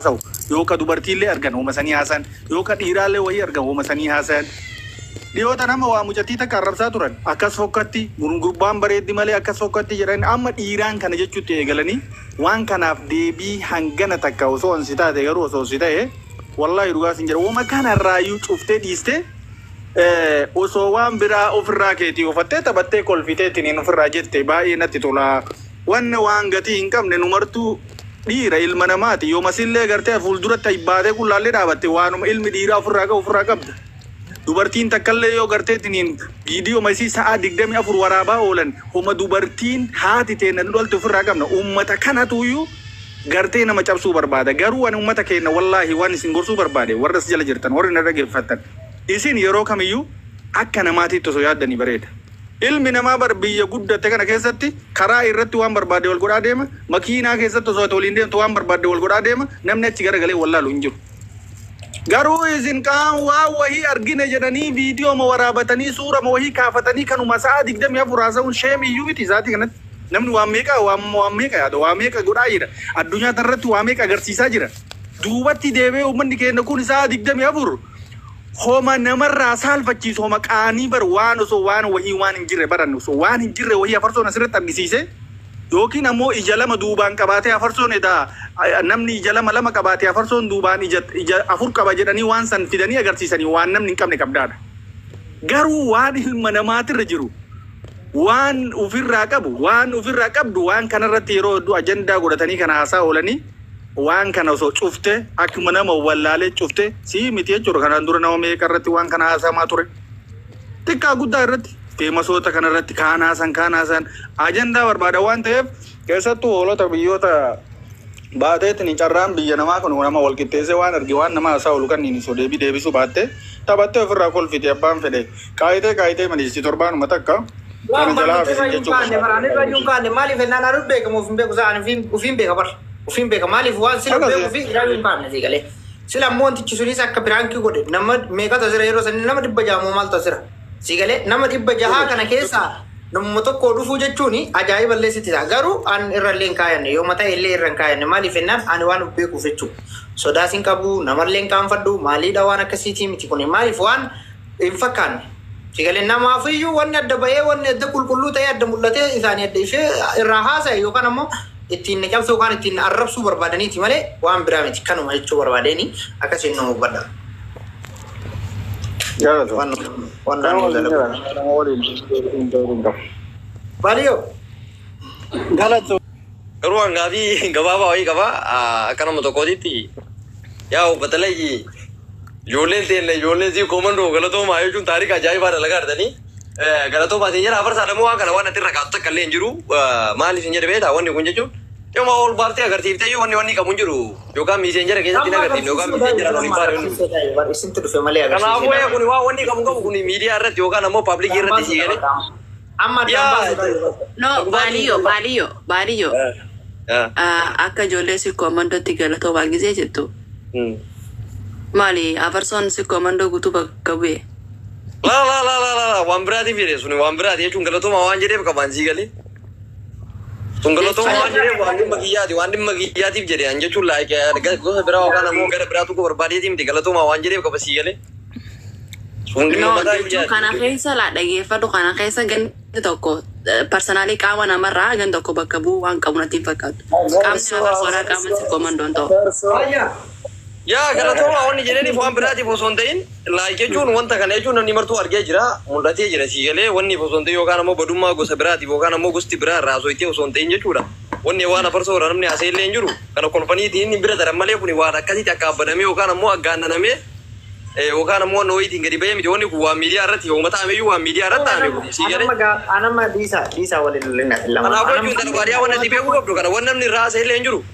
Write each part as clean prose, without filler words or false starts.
Haasa'u. Yoo ka dubartiillee argan hooma sanii haasayan, yoo ka dhiiraallee wayii argan hooma sanii haasayan. Dhiyoota nama waa mucattii takka arrabsaa turan. Akkas fokkatti, gurbaan bareeddi malee akkas fokkatti jedhan. Amma dhiiraan kana jechuutti eegalanii waan kanaaf deebii hangana takka osoo an si taate, garuu osoo si ta'e, wallaahi dhugaa sin jedha, wama kanarraayyuu cuftee dhiistee osoo waan biraa ofirraa keetii ofattee taphattee kolfitee tiniin ofirraa jette baay'ee natti tola. Wanna waan gatii hin qabne, nu martuu dhiira, ilma namaati. Yooma sillee gartee fuulduratti baatee qullaallee dhaabatte, waanuma ilmi dhiiraa ofirraa qabu ofirraa qabda. Dubartiin takkallee yoo gartee tiniin viidiyoo isii sa'aa 24 waraabaa oolan, homa dubartiin haati teenya nu dhalte ofirraa qabna. Uummata kanatuyyuu gartee nama cabsuu barbaada. Garuu ani uummata keenya, wallaahi, waan isin gorsuu barbaade, warra as jala jirtan, warri na dhaggeeffattan, isin yeroo kamiyyuu akka namaatitti osoo yaaddanii bareeda. Ilmi namaa bar biyya guddate kana keessatti karaa irratti waan barbaade wal godhaa deema. Makiinaa keessatti osoo ati waliin deemtu waan barbaade wal godhaa deema. Namni achi garagalee wallaalu hin jiru. Garuu isin qaam waan wahii argine jedhanii viidiyoo ma waraabatanii, suura ma wahii kaafatanii, kanuma sa'a 24 haasa'uun shame iyyuu miti isaatii kanatti. Namni waan meeqa waan meeqa yaada, waa meeqa godhaa jira. Addunyaa tanarratti waa meeqa agarsiisaa jira. Duubatti deebi'ee uummanni keenya kun sa'a 24 homa namarraa saalfachiisu, homa qaanii bar, waan osoo waan wahii waan hin jirre barannu, osoo waan hin jirre wahii afarsoon asirratti argisiise, yookiin ammoo ija lama duubaan qabaatee afarsoon edaa namni ija lama lama qabaatee afarsoon duubaan ija afur qaba jedhanii waan san fidanii agarsiisanii, waan namni hin qabne qabdaadha. Garuu waan ilma namaatirra jiru, waan ofirraa qabu, waan ofirraa qabdu, waan kanarratti yeroo hedduu ajandaa godhatanii kana haasaa oolanii, waan kana osoo cufte, akkuma nama wallaalee cufte sii miti jechuudha. Kanaan dura nama meeqa irratti waan kana haasamaa ture? Xiqqaa guddaa irratti, famousoota kana irratti kaan haasan, kaan haasan ajandaa barbaada waan ta'eef, keessattuu hoolota biyyoota baateetiin carraan biyya namaa kun nama wal qixxeessee waan arge, waan nama haasaa oolu kan inni deebii deebisuu baatte, taphattee ofirraa kolfite, abbaan fedhe kaayitee kaayitee maliisi torbaanuma takka Waan kana jalaa barnoota irra hafe iyyuu jechuu kaanne baraan irra iyyuu kaanne. Maaliif jennaan, ani beekamu ofiin beeku isaa, ani ofiin beeka bar, ofiin beeka. Maaliif waan sila Akkas. beeku fi irra iyyuu kaanne si galee. Sila ammoo wantichi sunis akka prankii godhe nama meeqatu asira yeroo sanii? Nama 600 moo maaltu asira si galee? Nama 600 kana keessaa namuma tokko dhufuu jechuun ajaa'iba illee sitti ta'a. Garuu an irra illee hin kaayanne, yoo mataa illee irra hin kaayanne. Maaliif jennaan, ani waan of beekuuf jechuudha. Sodaas hin qabu, namallee hin qaanfadhu. Maaliidha, waan akkasiitii miti kun. Maaliif waan hin fakkaanne. Sigalee namaafiyyuu wanni adda bahee, wanni adda qulqulluu ta'ee adda mul'atee isaanii adda ishee irraa haasa'e yookaan ammoo ittiin na cabsuu yookaan ittiin na arrabsuu barbaadaniiti malee waan biraa miti. Kanuma jechuu barbaadeeni, akkasiin nu hubadha. Jaalatu. Waan Nama naannoo waliin dalagu. jira. Nama waliin hin qabu. Baaliyyoo. Galatu. Garuu hangaafii gabaabaa wayii qaba. Akka nama tokkootitti, yaa batalay ijoolleen teenne, ijoolleen sii koomandoo, galatoomaa jechuun taarika ajaa'ibaa dalagaa arganii. Galatoomaa isin jedha. Afarsaa dammoo waan kana waan ati irra kaatu takka illee hin jiru. Maaliif hin jedhe beektaa? Wanni kun jechuun dhimma ol baaftee agarsiiftee iyyuu wanni qabu hin jiru. Yookaan Messengera keessatti hin agarsiifne yookaan Messengeraan ol hin baane wanni kun. Isintu dhufe malee Kanaafuu agarsiisee. kun waan wanni qabu qabu kun miidiyaa irratti yookaan ammoo publicii irratti sii galee. Amma addaan Yaa baasuu. No, baaliyyoo, baaliyyoo, baaliyyoo. Akka ijoollee si koomandootti galatoomaa gisee jettu. Maali, afarsoon si koomandoo guutuu bakka bu'e? La la la la la la, waan biraatiif jedhe. Suni waan biraati jechuun galatoomaa waan jedheef qabaan sii galee. Sun galatoomaa waan jedheef, waan dhimma kiyyaati, waan dhimma kiyyaatiif jedhe an jechuun, like gosa biraa yookaan ammoo gara biraa tokko barbaadeeti miti, galatoomaa waan jedheef qaba sii galee. Sun dhimma No, mataa jechuun kiyyaati. kana keessa laa dhageeffadhu, kana keessa gandi tokko personally qaama namarraa gandi tokko bakka bu'uu waan qabu natti hin fakkaatu. Qaamni afarsoodhaa qaama si koomandoon ta'u. Ayyaa. Yaa, galatoomaa wanni jedhaniif waan biraatiif osoo hin ta'in, like jechuun wanta kana jechuun namni martuu argee jira, mul'atee jira sii galee. Wanni osoo hin ta'in yookaan ammoo badummaa gosa biraatiif yookaan ammoo gosti biraa irraa osoo osoo hin ta'in jechuudha. Wanni waan afarsoo irraa namni haasa'e illee hin jiru. Kana kolfaniitiin bira daran malee kuni waan akkasitti akka abbanamee yookaan ammoo aggaannanamee yookaan ammoo waan wayiitiin gadi bahee miti. Wanni kun waan miidiyaa irratti yooma ta'ameyyuu waan miidiyaa irratti ta'ame kun sii galee. Anamma dhiisaa, dhiisaa, waliin lollinaa lama. Kanaafuu jechuun kana baadiyyaa wanni ati beekuu qabdu kana, waan namni irraa haasa'e illee hin jiru.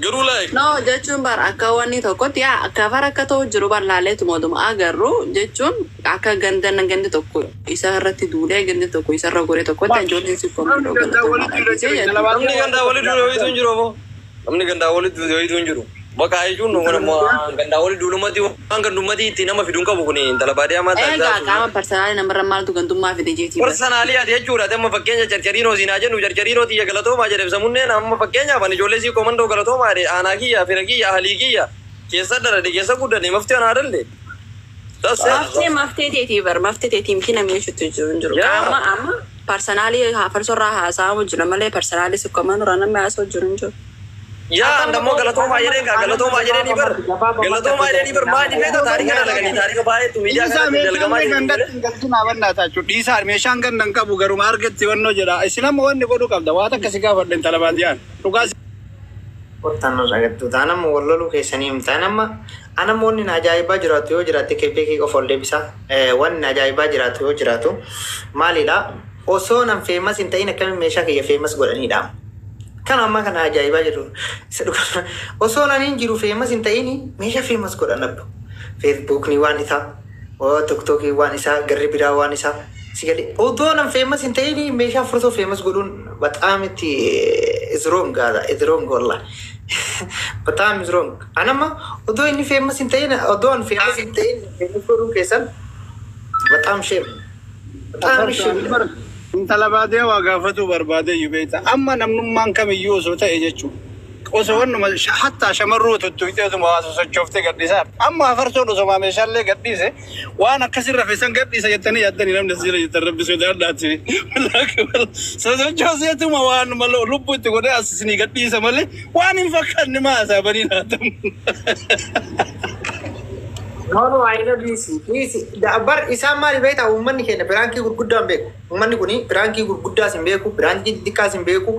Garuu like No, jechuun bar akka wanni tokkotti yaa kafar akka ta'u jiru bar laaleetu mootummaa agarru jechuun akka ganda gandi tokko isa irratti duulee, gandi tokko isa irra goree tokkotti ijoolleen si koomandoo galatoomaadha gisee jettu. Namni gandaa walitti duule wayiitu hin jiru obbo. Namni gandaa walitti duule wayiitu hin jiru. Bakka jechuun gandaa wali duulumatti waan gandummaatti itti nama fiduun qabu kun intala baadiyyaa maal Egaa taasisaa. qaama parsanaalii namarra maaltu gandummaa fide jeetii. Parsanaalii ati jechuudha. Amma fakkeenya carcariinoo siinaa jennu carcariinoo xiyya galatoomaa jedhe ibsamunneen amma fakkeenyaaf ani ijoollee sii komandoo galatoomaa jedhe aanaa kiyya fira kiyya ahalii kiyya keessa dhaladhe keessa guddadhe maftii anaa dalle. Maftee maftee teetii bar maftee teetii miti namni jechuutti jiru hin jiru. Yaa. Qaama amma parsanaalii farsorraa haasa'amu jira malee parsanaalii sukkamanurraa namni haasa'u jiru hin jiru. Yaa andammoo galatoomaa jedheen kaa galatoomaa jedheenii bar galatoomaa jedheenii bar maal dhibee taarika dalaganii taarika baay'eetu miidiyaa Dhiisaa kanatti meeshaan dalagamaa jiru. gandatti hin galchinaa bannaataa jechuudha. Dhiisaa meeshaan ganda hin qabu garuma argatti wannoo jedha. Isin amma wanni godhuu qabda. Waan akka si gaafadhe intala baadiyyaan. Dhugaa Qottaan agartu. Taan amma wal loluu keessanii himtaan amma anamma wanni na ajaa'ibaa jiraatu yoo jiraatte kebbee qofa ol deebisaa. Wanni na ajaa'ibaa jiraatu yoo jiraatu maalidha? Osoo nan famous hin ta'in akkamiin meeshaa kiyya famous godhanidha. Kan amma kana ajaa'ibaa jiru. Isa dhugaa. Osoo nan hin jiru famous hin ta'in meeshaa famous godhan abbo. Feesbuukni waan isaa, tiktokii waan isaa, garri biraa waan isaa. Si galee otoo nan famous hin ta'in meeshaa furtoo famous godhuun በጣም itti is wrong gaadha is wrong wallah በጣም is wrong. Anama otoo inni famous hin ta'in otoo an famous hin ta'in famous godhuun keessan በጣም shame በጣም shame. Intala baadiyyaa waa gaafatu barbaade iyyuu beekta. Amma namnummaan kamiyyuu osoo ta'e jechuudha. Osoo wannuma hattaa shamarroo tuttuqxeetuma waa sosochooftee gadhiisaa. Amma afarsoon osoo meeshaalee gadhiise waan akkasirra feesan gadhiisa jettanii yaaddanii namni asirra jettan rabbi sodaadhaati. Sosochooseetuma waan lubbuu itti godhee as isinii gadhiisa malee waan hin fakkaanne maasaa banii laatamu. No, no, I know dhiisi dhiisi. Bar isaan maali beektaa? Uummanni keenya prankii gurguddaa hin beeku. Uummanni kuni prankii gurguddaas hin beeku, prankii xixiqqaas hin beeku.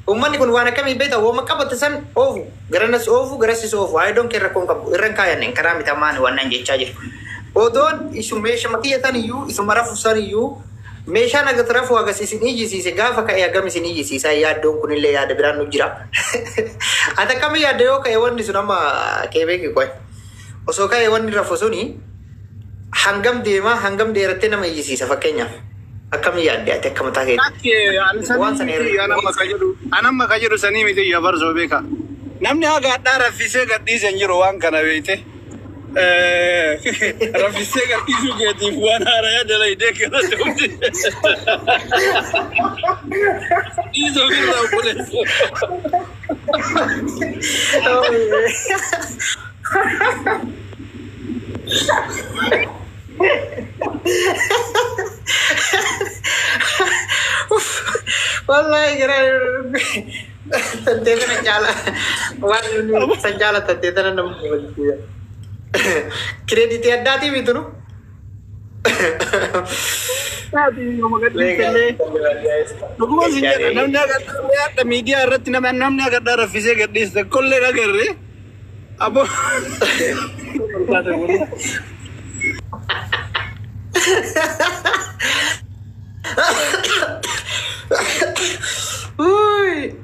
Uummanni kun waan akkamii beektaa? Wooma qabate san oofu, garanas oofu, garasis oofu. I don't care, rakkoon qabu. Irra hin kaayanne karaa mitamaan waan nan jechaa jiru. Odoon isu meeshaa kiyya san iyyuu isuma rafu san iyyuu meeshaan agat rafu agas isin iyyisiise gaafa ka'e hagam isin iyyisiisa yaaddoon kunillee yaada biraan nu jira. Ati akkamii yaadda yoo ka'e wanni sun amma kee beeki qoy. Osoo ka'e wanni rafu suni hangam deemaa hangam dheerattee nama iyyisiisa fakkeenyaaf. Akkamii yaadde ati akka mataa keetti? Waan sana Anamma ka jedhu sanii miti yaa barsoo beeka. Namni haga hadhaa raffisee gadhiise hin jiru waan kana beekte. Raffisee gadhiisuu keetiif waan haaraa dalaydee kana ta'uti. Dhiisa ofirraa obboleessa. Wallahi gara tantee kana caala waan san caala tantee tana nama gammachiisa. Kireeditii addaatii mitu nu. Dhuguma sin jedha namni haga hadhaa miidiyaa irratti namni haga hadhaa raffisee gadhiise tokkollee agarre. Abbo. Uy.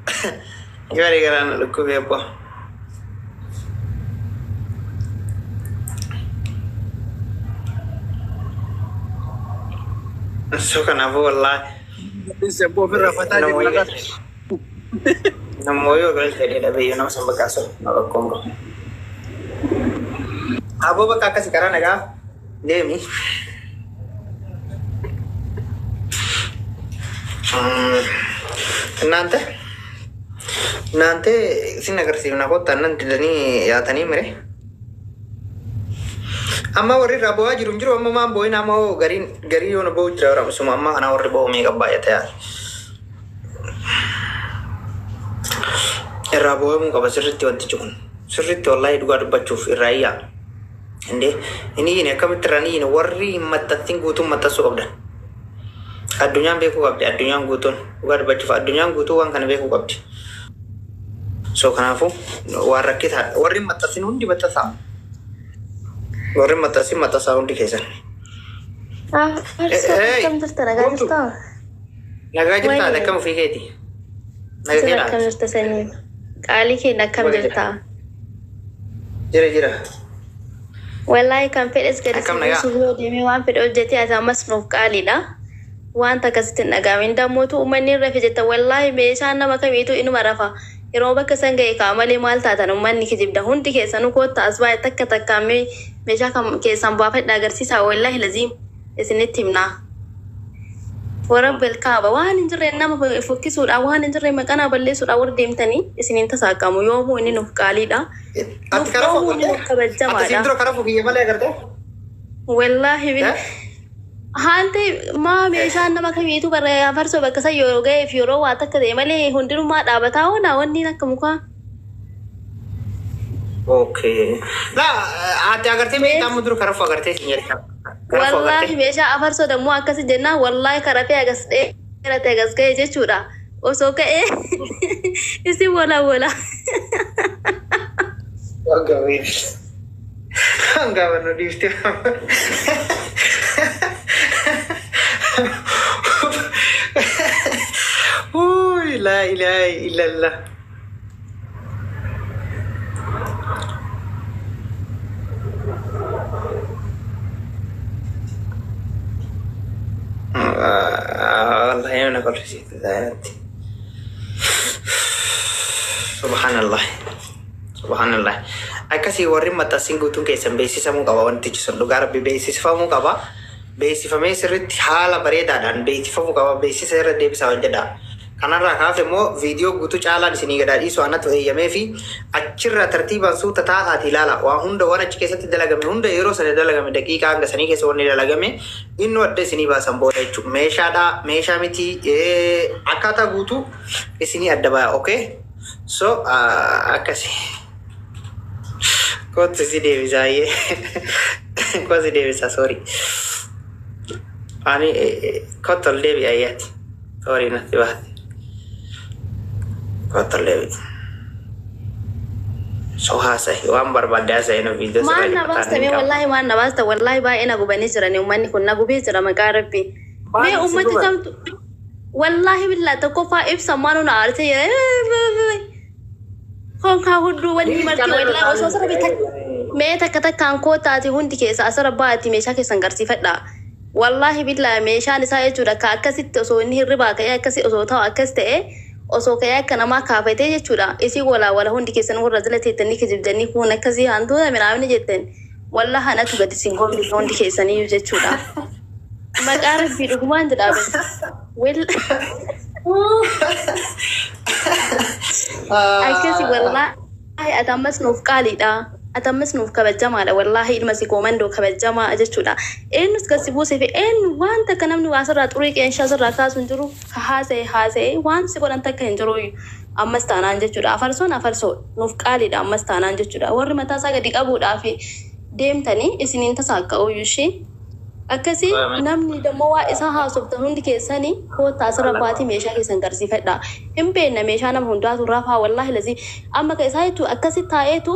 Gari garaan dhukkubee abbaa. So kanaafuu wallaahi. Gadhiise abboo ofirraa fataa jedhu lagaa. Namoota yoo galtee dhabee nama san bakka asoo rakkoon qabu. Aboo bakka akkasii karaa nagaa deemi. እናንተ እናንተ isin agarsiifna kottaa nan didanii yaatanii mire. Amma warri irraa bo'aa jiru hin jiru amma maan bo'in amma hoo gariin garii yoona bo'u jira ramsuma amma kana warri bo'u meeqa baay'ata yaala. Irraa bo'amuu qaba sirriitti wantichi kun sirriitti wallaahi dhugaa dubbachuuf irraa iyyaa. Indee inni yini akkamitti irraa ni yini warri hin maxxansin guutuun maxxansuu qabdan. Addunyaan beekuu qabdi addunyaan guutuun dhugaa dubbachuuf addunyaan guutuu waan kana beekuu qabdi. So kanaafuu waan rakkisaadha. Warri hin maxxansin hundi maxxansaa. Warri hin maxxansin maxxansaa hundi keessan. Farsoo akkam jirta? Nagaa jirtaa? Nagaa jirtaa akkam ofii keeti? Nagaa Isin keedhaa? akkam jirta sanyii? Qaalii keenya akkam jirta? Jira jira. Wallaahi kan fedhes gadi Akkam si nagaa? buusuuf yoo deemee waan fedhe hojjetee ati ammas nuuf qaaliidha. Wanta akkasitti hin dhaga'amin. Dammootu uummanni hin rafe jetta. Wallaahi meeshaan nama kamiitu inuma rafa. Yeroo bakka san ga'e kaa malee maal taatan uummanni kijibda hundi keessanuu koottaa as baay'ee takka takkaan meeshaa keessan baafadha agarsiisaa wallaahi laziim isinitti himnaa. Warra kaaba waan hin jirre nama fokkisuudha waan hin jirre maqanaa balleessuudha warra deemtanii isiniin tasaaqamu yoomuu inni nuuf qaaliidha. Ati Nuuf karaa yoomuu inni nuuf Ati siin kabajamaadha. dura karaa kiyya malee agartee? Wallaahi bil haalti maa meeshaan nama kamiitu bara farsoo bakka san yeroo ga'eef yeroo waa takka ta'e malee hundinummaa dhaabataa oolaa wanni akka mukaa. Okay. Laa ati agartee mee amma dura karaa agartee siin jedhe. Karaa Wallaahi agartee. meeshaa afarsoo dammoo akkas jennaan wallaahi karafee agas dheerate agas ga'e jechuudha. Osoo ka'ee isin walaa walaa. Hanga nu dhiifte. Uy, laa ilaaha illallah. Wallahi na kolfisiifte. Subhanallah. Subhanallah. Akkasii warri maxxansiin guutuun keessan beeksisamuu qaba wantichi sun dhugaa rabbi beeksifamuu qaba. Beeksifamee sirriitti haala bareedaadhaan beeksifamuu qaba. Beeksisa irra deebisaa hojjedha. Kanarraa kaaf immoo viidiyoo guutuu caalaan isinii gadaa dhiisu anatu eeyyamee fi achirra tartiibaan suuta taa'aati ilaala. Waa hunda waan achi keessatti dalagame hunda yeroo sana dalagame daqiiqaa hanga sanii keessa wanni dalagame inni adda isinii baasan booda jechuudha. Meeshaadhaa meeshaa miti akkaataa guutuu isinii adda baya. Okay? So akkasi. Kottu si deebisaa iyyee. Kottu si deebisaa sorry. Ani kottu ol deebi'a ayyaati. Sorry natti baate. Kottu ol deebi'a. So haasa'i waan barbaadde haasa'i nu viidiyoo sirra Maal na baasta mee wallaahi maal na baasta wallaahi baay'ee na gubanii jirani uummanni kun na gubee jira maqaa rabbi. Mee uummati kamtu wallaahi billaa tokkoffaa ibsa maanu na aarsee jira. Konkaa hunduu wanni marti wallaahi osoo sirra bitaa mee takka takkaan kootaati hundi keessa asirra baati meeshaa keessan garsiifadha. Wallaahi billaa meeshaan isaa jechuudha ka akkasitti osoo inni hirribaa ka'ee akkasi osoo ta'u akkas ta'e osoo ka'ee akka namaa kaafatee jechuudha. Isii walaa wala hundi keessan warra jala teettanii kijibdanii kun akkasii hantuuta minaamni jettan. Wallaahi anatu gadi siin gombise hundi keessaniyyuu jechuudha. Maqaa rabbii dhugumaan jedhaa Wel akkasi wallaahi ati ammas nuuf qaaliidha. Ati ammas nuuf kabajamaadha. Wallaahi ilma si koomandoo kabajamaa jechuudha. Eenyus gasi buusee fi eenyu waan takka namni waa sirraa xurii qeensaa sirraa kaasu hin jiru ka haasa'e haasa'e waan si godhan takka hin jiru ammas taanaan jechuudha. Afarsoon afarsoo nuuf qaaliidha ammas taanaan jechuudha. Warri mataa isaa gadi qabuudhaaf deemtanii isiniin tasaakka'uu ishee. Akkasii namni dammoo waa isaa haasoftan hundi keessanii koottaa asirra baatii meeshaa keessan garsiifadha. Hin beekna meeshaa nama hundaatu rafaa wallaahi lazii amma ka isaa jechuun akkasi taa'eetu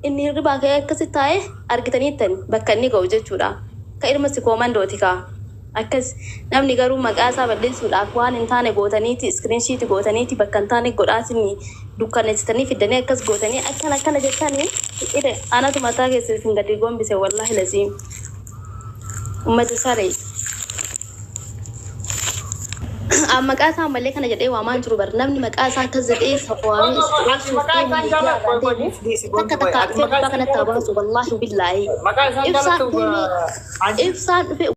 inni hirribaa ka'ee akkasi taa'ee argitaniittan bakka inni ga'u jechuudha. Ka ilma si koomandooti kaa. Akkas namni garuu maqaa isaa balleessuudhaaf waan hin taane gootaniiti iskiriinshiiti gootaniiti bakka hin taane godhaatiin dukkaneessitanii fiddanii akkas gootanii akkana akkana jettanii anatu mataa keessa isin gadi gombise wallaahi lazii. Uummata saree. Maqaa isaa malee kana jedhee waamaan jiru bar namni maqaa isaa akkas jedhee waamee takka takka dhufee gubbaa kanatti haa baasu wallaahi billaahi. Maqaa isaan Ibsaan jaalattu dhufee ibsaan dhufee.